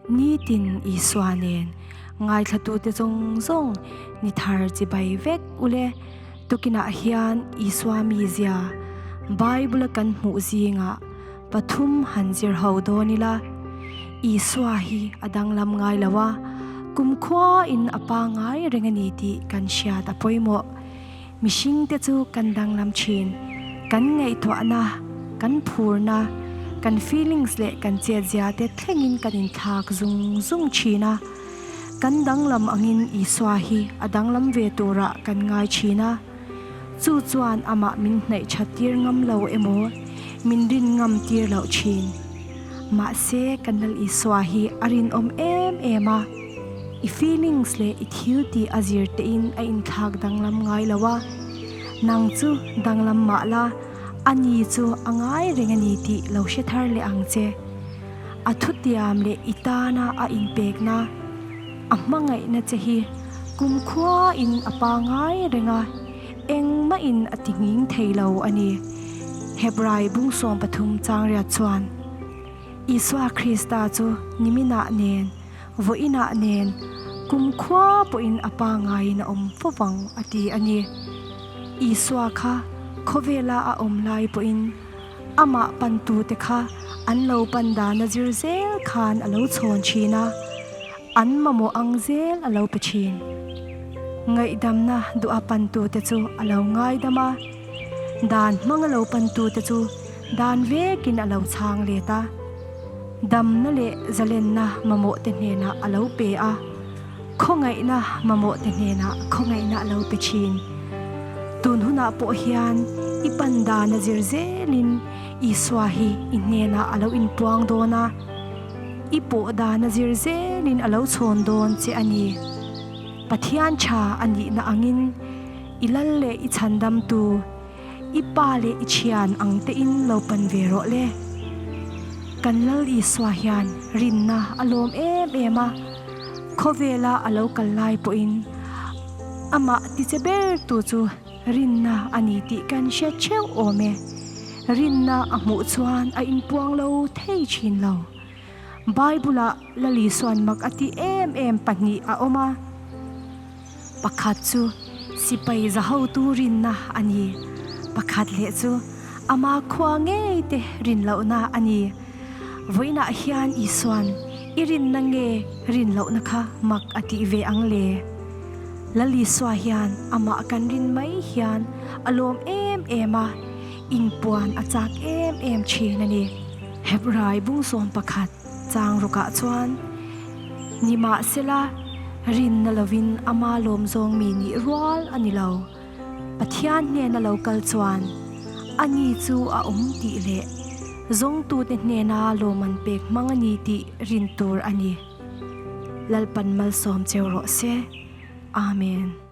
Nitin Isua nen ngaithlatute zawng zawng ni thar chibai vek ule. Tukinah hian Isua mizia Bible-a kan hmuh zingah pathum han zir ho dawn ila. Isua hi a danglam ngai lo a, kumkhua-in a pangngai reng a ni tih kan hriat a pawimawh. Mihringte chu kan danglam thin. Kan ngaihtuahna, kan phurna, kan feelings leh kan chetzia te thlengin kan inthlak zung zung thin a. Kan danglam angin Isua hi a danglam ve turah kan ngai thin a. Chu chuan amah min hnaih that tir ngam lo emaw, min rin ngam tir loh thin. Mahse kan Lal Isua hi a rinawm em em a. I feelings leh i thil tih a zir tein a inthlak danglam ngai lo a, nang chu danglam mah la, ani chu a ngai reng a ni tih lo hre thar leh ang che. A thutiam leh i tana a inpekna, a hmangaihna che hi kumkhuain a pangai reng a, engmahin a ti nghing thei lo a ni. Hebrai bung 13 changriat chuan Isua Krista chu niminah nen, Vawiinah nen kumkhua pawhin a pa ngaiin a awm fo vang a ti a ni. Isua kha khawvela a awm lai pawhin amah pantute kha an lo pan dana zir zel khan a lo chhawn thin a, an mamawh ang zel a lo pe thin. Ngaihdamna duha pantute chu a lo ngaidam a, dan hmanga lo pantute chu dan vekin a lo chhang let a. Damna leh zalenna mamawhte hnenah a lo pe a, khawngaihna mamawhte hnenah khawngaihna a lo pe thin. Tun hunah pawh hian i pan dan a zir zelin Isua hi i hnenah a lo inpuang dawn a, i pawh dan a zir zelin a lo chhawn dawn che a ni. Pathian tha a nihna angin i lal leh i chhandamtu, I pa leh i thian ang tein lo pan ve rawh le. Kan Lal Isua hian rinna a lawm em em a, khawvela a lo kal lai pawhin amah tiche ber tu chu rinna a ni tih kan hre theuh awm e. Rinna a hmuh chuan a inpuang lo thei thin lo. Bible-ah Lal Isua'n mak a tih em em pahnih a awm a. Pakhat chu sipai za hotu rinna a ni. Pakhat leh chu ama khua ngei te rin lohna a ni. Vawiinah hian Isua'n i rinna nge rin lohna kha mak a tih ve ang le? Lal Isua hian amah kan rin mai hian a lawm em em a, inpuan a chak em em thin a ni. Hebrai bung 11 chang rukah chuan, Nimahsela, rinna lovin ama lawm zawng mi nih rual a ni lo. Pathian hnena lo kal chuan ani chu a awm tih leh zawngtute hnena lawm an pek hmang a ni tih rin tur a ni. Lalpan malsawm cheu rawh se. Amen.